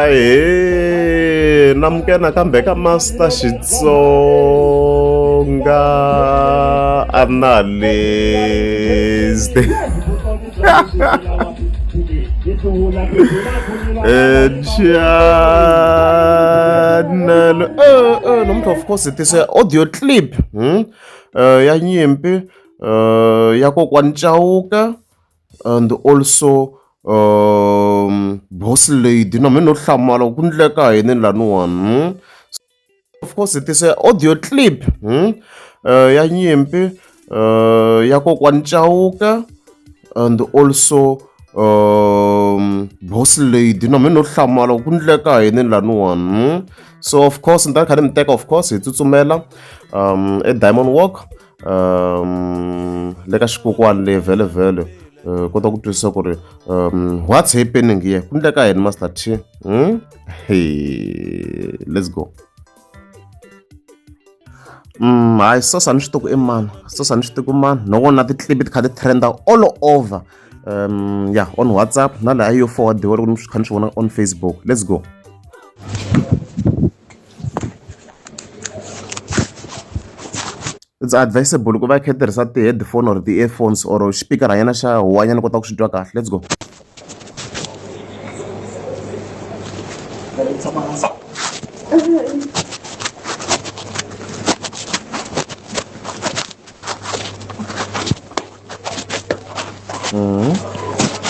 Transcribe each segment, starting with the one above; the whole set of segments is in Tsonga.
Ahee namukela nakambe ka Master Xitsonga Analyst channel namuntlha of course hi tise audio clip ya nyimpi ya kokwani Chauke and also boss lady na mina no hlamala ku ndleka yini laniwani of course hi tise audio clip ya nyimpi ya kokwani Chauke and also boss lady na mina no hlamala ku ndleka yini laniwani so of course ni ta kha ni mi teka of course hi tsutsumela eDiamond Walk le ka xikokwani le vhele vhele kota ku twisisa ku ri what's happening here ku ndleka yini Master T hmm? Hey, let's go. Hayi sosa ni swi tivi ku i mani sosa ni swi tivi ku mani no vona ti-clip ti kha ti trenda all over yeah on WhatsApp na laha yo forwardiwa loko ni swi kha ni swi vona on Facebook. Let's go. It's advisable ku va i kha i tirhisa ti-headphone or ti-earphones or xipikara nyana xa huwanyana kota ku swi twa kahle. Let's go.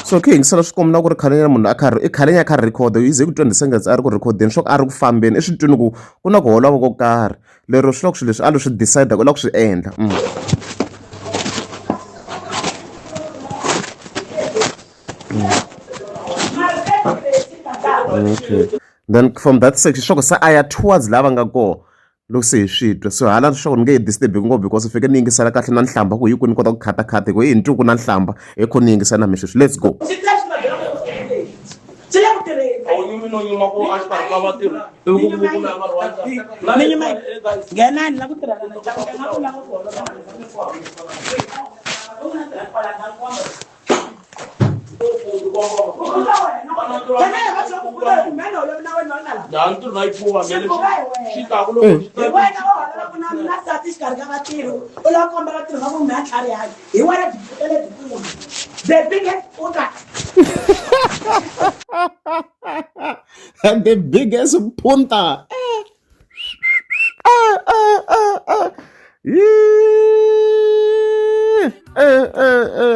So khe yingisela swi komba na ku ri khale nyana munhu a karhi i khale nyana a kha record yi ze ku 20 seconds a ri ku rhekhodeni swa ku a ri ku fambeni i swi twini ku ku na ku holova ko karhi lero swi loko swilo leswi a lo swi decide ku u lava ku swi endla. Okay then from that section swa ku se a ya towards laha va nga kona loko se hi swi twa so hala swa ku ni nge he disturb ngopfu because fike ni yingisela kahle na nhlamba ku hi ku ni kota ku khatakhata hi ku hi ni twi ku na nhlamba hi kho ni yingisela na mi sweswi. Let's go. The biggest punta.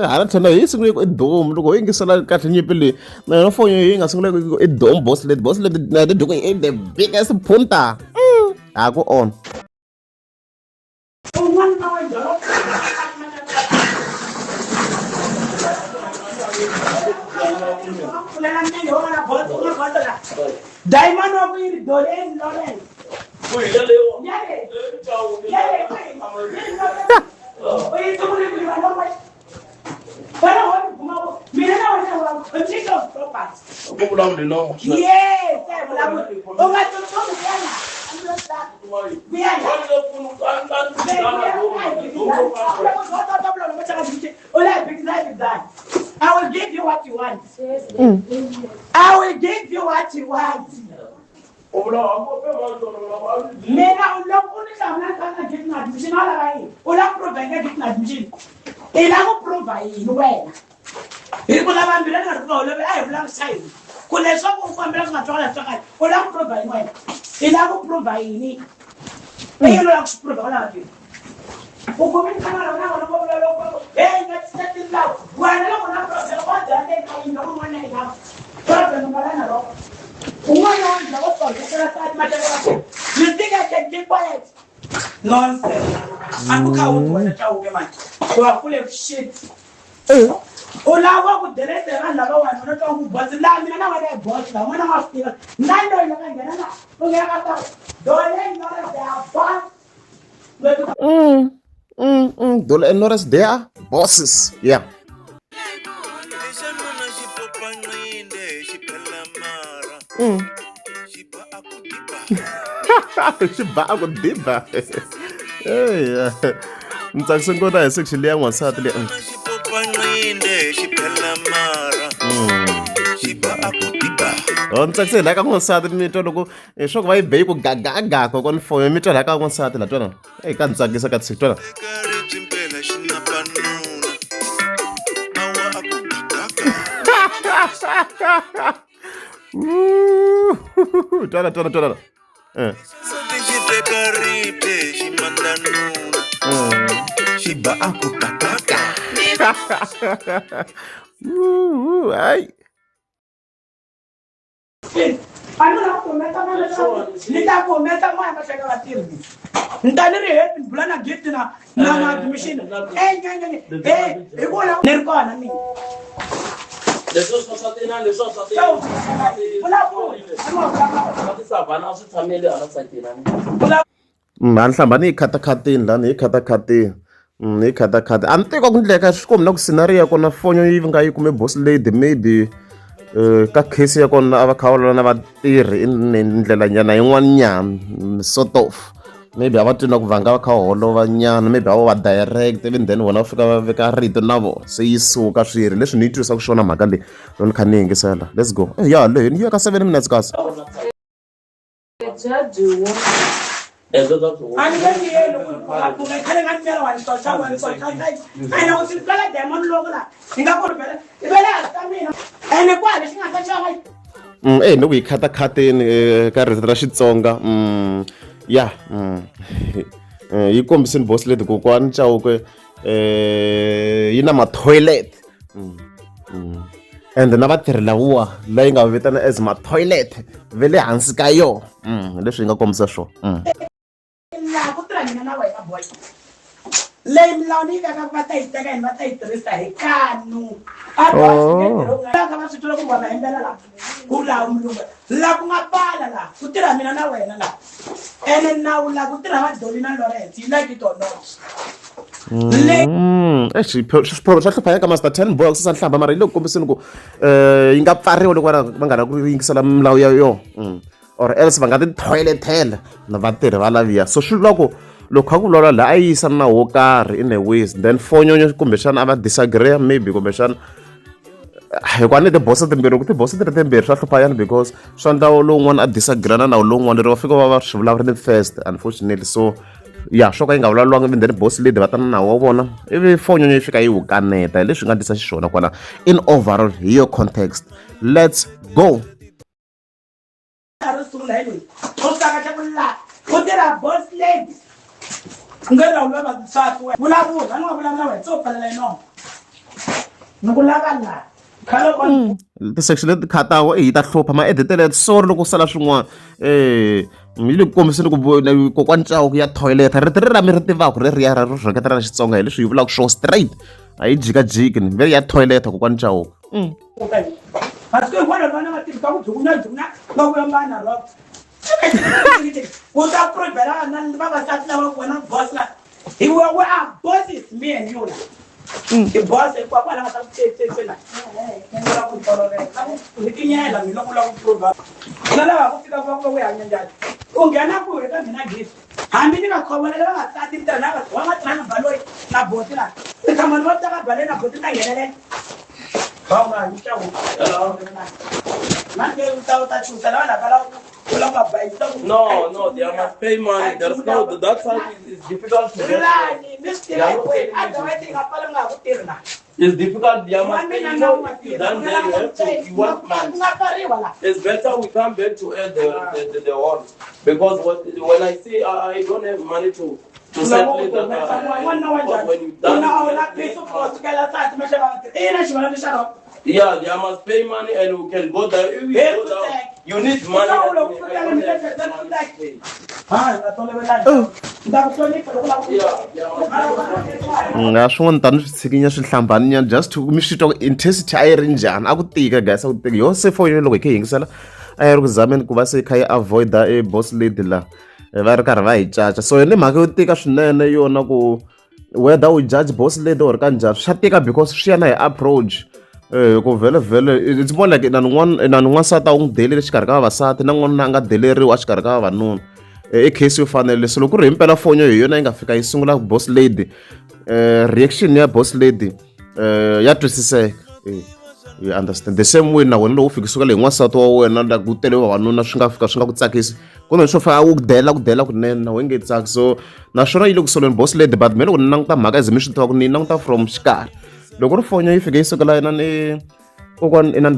Hala tlhelo hi sungule ku i domu loko ho yingisela kahle nyimpi leyi na yona foni yi nga sungula ku i domu boss lady boss lady na lady ku i the biggest punta ha ku on. Diamond wa ku yi ri Doleni Lawrence. I will give you what you want. I will give you what you want. Mina u loko u ni hlamula ni nga getting admission wa lava yini? U lava ku prova yini getting admission? I lava ku prova yini wena? Hi ku lava mbila ni nga ri ku holovi a hi vulavurisa yini? Ku leswaku u fambela swi nga twakala twakala u lava ku prova yini wena? I lava ku prova yini? I yini u lava ku swi prova u lava yini? U kume nhlangano na vona va vula loko hey nga tisa lawa wena loko na problem wa dya le ka yini loko un'wana i lava problem nga la na rona un'wana wa ndla wo solvekela sati mateka you think I can keep quiet? Nonsense. Akukhawuti wena Chauke manje. You are full of shit. U lava ku delete vanhu lavawani wena twa ku boss laha mina na wena hi boss laha n'wana wa swi tiva na loyi loko a nghena na u nghena ka ta Doleni Lawrence they are boss. Dole and Lawrence they are bosses. Yeah. Xi ba a ku diba. Eya. Ni tsakise ngopfu na hi section leya n'wansati leyi. Oh, ni tsakise hi laha ka n'wansati mi twa loko swa ku va yi be yi ku gagaga kokwani foyo mi twa laha ka n'wansati la twana eyi ka ni tsakisa ka tshiki twana twana twana twana eh. Hayi. A ni lava ku humesa mali ni ta ku humesa moya mahlweni ka vatirhi ni ta ni ri happy ni bula na gift na na na admission e hi ku la ni ri kona mina leswo swa swa tina leswo swa tina vulavula swa tisavhana a swi tshameli hala sayitini A ni hlamba ni yi khatakhatini lani ni yi khatakhatini ni yi khatakhatini a ni tivi ka ku ndleka swi kombi na ku scenario ya kona fonyo yi nga yi kume boss lady maybe ka case ya kona a va kha va lwa na vatirhi i ndlela nyana yin'wana nyana sort of maybe a va twi na ku va nga va kha va holova nyana maybe a vo va direct ivi then vona va fika va veka rito na vona se yi suka swi ri leswi ni yi twisaka xiswona mhaka leyi loko ni kha ni yingisela let's go ya leyi ni ya ka 7 minutes kasi. A ni nge miyeli ku ku nga khale nga miyela wa ntoxa wa ntoxa ene u swi twela demon loko la ni nga ku ri vele i vele hansi ka mina ene kwale xi nga ta xava. Eh ni ku yi khatakhateni ka rito ra Xitsonga ya yi kombisini boss lady kokwani Chauke yi na ma-toilet and na vatirhi lavawa la yi nga va vitana as ma-toilet ve le hansi ka yona leswi yi nga kombisa swona. Laha ku tirha mina na wena boy leyi milawu ni yi vekaka va ta yi teka yini va ta yi tirhisa hi kanu Oh. ka va swi twela ku vona hembela laha ku laha mulungu laha ku nga pfala laha ku tirha mina na wena laha ene nawu laha ku tirha va Dolly na Lawrence, you like it or not leyi. Swiphoro swa hlupha ya ka Master 10 boy ku nhlamba mara yi le ku kombiseni ku yi nga pfariwa loko va nga lavi ku yingisela milawu ya yona or else va nga ti toiletela na vatirhi va laviya so swi vula ku loko kha ku vulavula laha a yi yisa nawu wo karhi in a ways then fonyonyo kumbexana a va disagree maybe kumbexana hikuva ni tiboso timbirhi loko tiboso ti ri timbirhi swa hlupha yani because swa ndla lowun'wana a disagree na nawu lowun'wana lero va fika va va swi vulavurile first unfortunately so ya swo ka yi nga vulavuriwanga ivi then boss lady va ta na nawu wa vona ivi fonyonyo yi fika yi wu kaneta hi leswi nga ndlisa xiswona kwala in overall hi yo context. Let's go. Ro sungula hi loyi u saka ku la ku tirha boss lady nge lawula vavasati wena vulavula a ni nga vulavula wena se u pfalela yinomo ni ku lava laha khale Ti-section leti khatawa yi ta hlupha maeditele sorry loko ku sala swin'wana yi le ku kombiseni ku kokwani Chauke ya toilet rito ri ra mi ri tivaka reriya ra ro rheketela ra Xitsonga hi leswi yi vulaka swo straight a yi jikajiki ni ve ya toilet kokwani Chauke. Masiku hinkwawo vana va tirhisa ku dzukunya dzukunya va vuya na rock ku ta provela na vavasati lava ku wena boss la hi we are bosses, me and you la i boss hinkwako kwala nga ta ku tse la la ku tolovela ku hikinyela mina ku lava ku prova na lava ku fika va ku hanya njhani u nghena ku eka mina gift hambi ni nga khomelela vavasati ni tirha na va nga tirha na baloyi na boti la ni tshama ni va teka baloyi na boti ta nghenelela va u nga hanyi xa manje u ta u ta chuta lava lava lava u lava bayisa. No, they must pay money. There's no that side is difficult to get. Lani mi swi tiva hinkwenu otherwise yi nga pfala mi nga ha ku tirhi la. It's difficult. They wa must pay. mina You na know, u nga if you tirhi done there, you have to. You want money. ku nga pfariwa la. It's better we come back to add the hall because when I say I don't have money to settle it, that n'wana wa because njhani when you done, una a wu you na have to piece make of money. sukela sati ma xava vatirhi i na xivana lexi ra. Yeah, they must pay money and we can go there. If we Hey, go down, Kutek. you need money. Kutek, And Kutek, I don't have Kutek, money to Kutek. pay. Hayi nga tolovelani ni ta ku hlonipha loko lava ku Yeah, must Nga swin'wana tani swi tshikinya swi hlambani nyana just to mi swi twa ku intensity a yi ri njhani a ku tika guys a ku tika yo se fonyo loko hi kha hi yingisela a yi ri ku zameni ku va se yi kha yi avoid-a e boss lady la va ri karhi va hi caca so ni mhaka yo tika swinene yona ku whether u judge boss lady or ka njhani swa tika because swi ya na hi approach ku vhele vhele it's more like inani n'wana inani n'wansati a wu n'wi deleli exikarhi ka vavasati na n'wanuna a nga deleriwi exikarhi ka vavanuna. I case yo fanele so loko ku ri himpela fonyo hi yona yi nga fika yi sungula boss lady reaction ya boss lady ya twisiseka. You understand? The same way na wena loko u fika sukela hi n'wansati wa wena la ku tele vavanuna swi nga fika swi nga ku tsakisi ku na swo fana wu ku dela ku dela kunene na wena nge tsaki. So naswona yi le ku soleni boss lady, but me loko ni languta mhaka as mi swi tiva ku ni languta from xikarhi loko ri fonyo yi fike yi sukela yena ni kokwana ina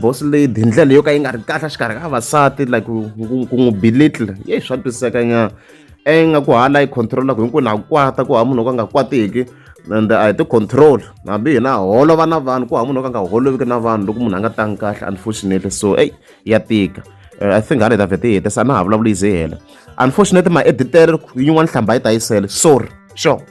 boss lady hi ndlela yo ka yi nga ri kahle xikarhi ka vavasati, like ku n'wi belittle ye swa twisiseka nyana e nga ku hala yi control-aku hinkwenu ha kwata ku hava munhu wo ka nga kwatiki and a hi ti control hambi hina holova na vanhu ku hava munhu wo ka nga holoviki na vanhu loko munhu a nga tangi kahle, unfortunately. So eyi ya tika. I think hala hi ta vhete yi hetisa a na ha vulavuli yi ze yi hela, unfortunately. Maeditele yin'wana hlamba yi ta yisele, sorry, sure.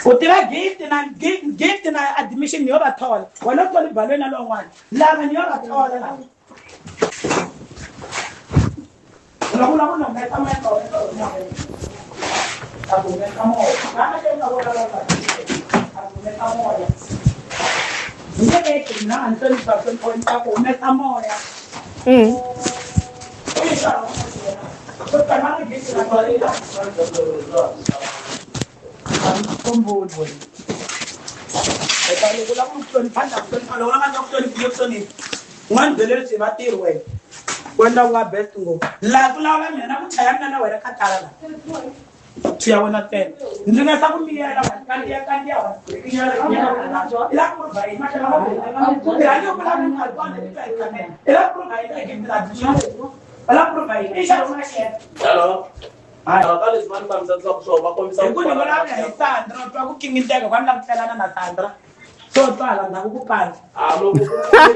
U tiva gift na gift na admission yo va thola wena u tholi balweni na lowun'wana lava ni yo va thola lava loko u lava ku humesa moya ka wena a ku humesa moya vana ke nga vona lava a ku humesa moya hi nge eki mina a ni hlonipha hlonipha ku humesa moya. Loko u lava ku hlonipha ni ta ku hlonipha loko u nga ku hloniphi nge ku hloniphi u nga ni byeli leswi hi vatirhi wena ku endla ku va best ngopfu laha ku lawula mina na ku chaya mina na wena khatala la thuya wena ntsena ndzi nga sa ku miyela kandziya kandziya i la ku prova yini i la ku i la ku prova yini i la ku prova yini i xa u nga xi Hello. Ka leswi va ni fambisaka swona va kombisa hi ku ni vulavula hi Sandra u twa ku kingindeka ku a ni la ku tlelana na Sandra so twa hala ndzhaku ku pandza. A loko ku ri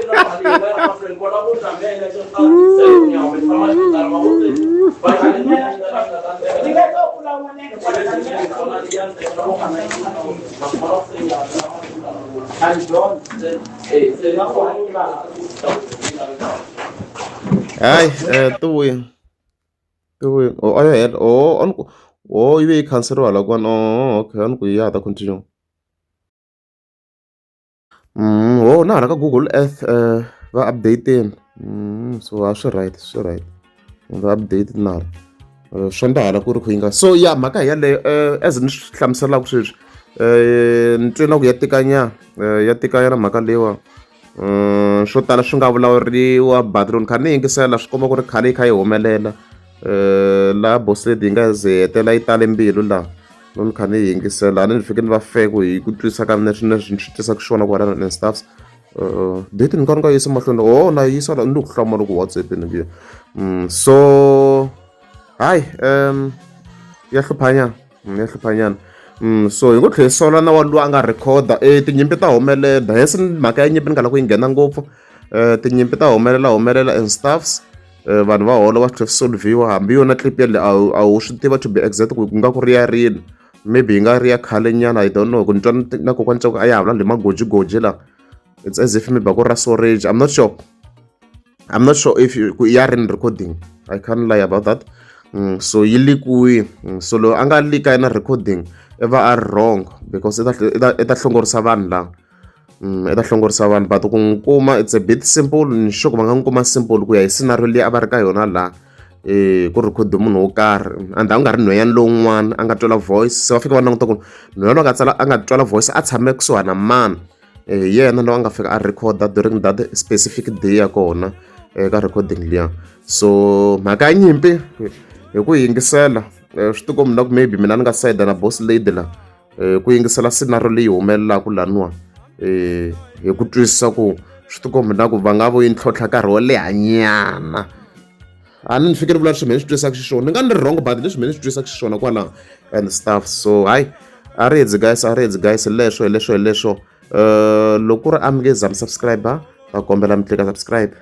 na mali yi nga ya mahlweni kona ku ta mele xo ta se ya humesa mali va ku se va ndzi nga twa ku vulavula nenge Hayi tuwi tuwi oh a yo hela oh a ni ku oh yi ve yi khanseriwa hala kwani oh okay a ni ku ya ha ta continue. Oh na hala ka Google Earth va update-ini so a swi right swi right va update na hala swi endla hala ku ri ku yi nga so ya mhaka hi yaleyo as ni swi hlamuselaka sweswi ni twe na ku ya tikanyana ya tikanyana mhaka leyiwa. Swo tala swi nga vulavuriwa but loko ni kha ni yingisela swi komba ku ri khale yi kha yi humelela laha boss lady yi nga ze yi hetelela yi tale mbilu laha loko ni kha ni yingisela a ni fike ni va fair ku hi ku twisisa ka mina swinene ni swi twisaka xiswona kwalano and stuffs. Date ni ka ni nga yisi mahlweni oh na yisa la ni le ku hlamala ku WhatsApp ni ku so hayi ya hluphanyana. Ya hluphanyana. So hi ngo tlhela hi sola na wa luwa a nga rhekhoda e tinyimpi ta humelela hence mhaka ya nyimpi ni nga lava ku yi nghena ngopfu tinyimpi ta humelela humelela and stuffs vanhu va hola va tlhela swi solve-iwa hambi yona clip yaleyo a wu swi tiva to be exact ku ku nga ku ri ya rini maybe yi nga ri ya khale nyana I don't know ku ni twa na kokwana Chauke a ya ha vulavula hi magojigoji la it's as if maybe a ku ri ra storage I'm not sure. I'm not sure if ku ya rini recording I can't lie about that. So yi leak-iwile so loyi a nga leak-a yena recording i va a ri wrong because i ta i ta hlongorisa vanhu lava i ta hlongorisa vanhu but ku n'wi kuma it's a bit simple ni sure ku va nga n'wi kuma simple ku ya hi scenario leyi a va ri ka yona laha ku rhekhode munhu wo karhi and a ku nga ri nhwanyana lowun'wana a nga twela voice se va fika va languta ku nhwanyana loyi a nga tsala a nga twela voice a tshame kusuhana na mani hi yena loyi a nga fika a record during that specific day ya kona eka recording liya. So mhaka ya nyimpi hi ku yingisela swi tikomba na ku maybe mina ni nga sayida na boss lady la ku yingisela scenario leyi humelelaka laniwa hi ku twisisa ku swi tikomba na ku va nga vo yi ntlhontlha nkarhi wo leha nyana. A ni fike ni vula leswi mehe ni swi twisaka xiswona ni nga ni ri wrong but leswi mehe ni swi twisaka xiswona kwalaho and stuff so hayi a ri hedzi guys a ri hedzi guys hi leswo hi leswo hi leswo loko ku ri a mi nge za mi subscribe ta kombela mi tlika subscribe.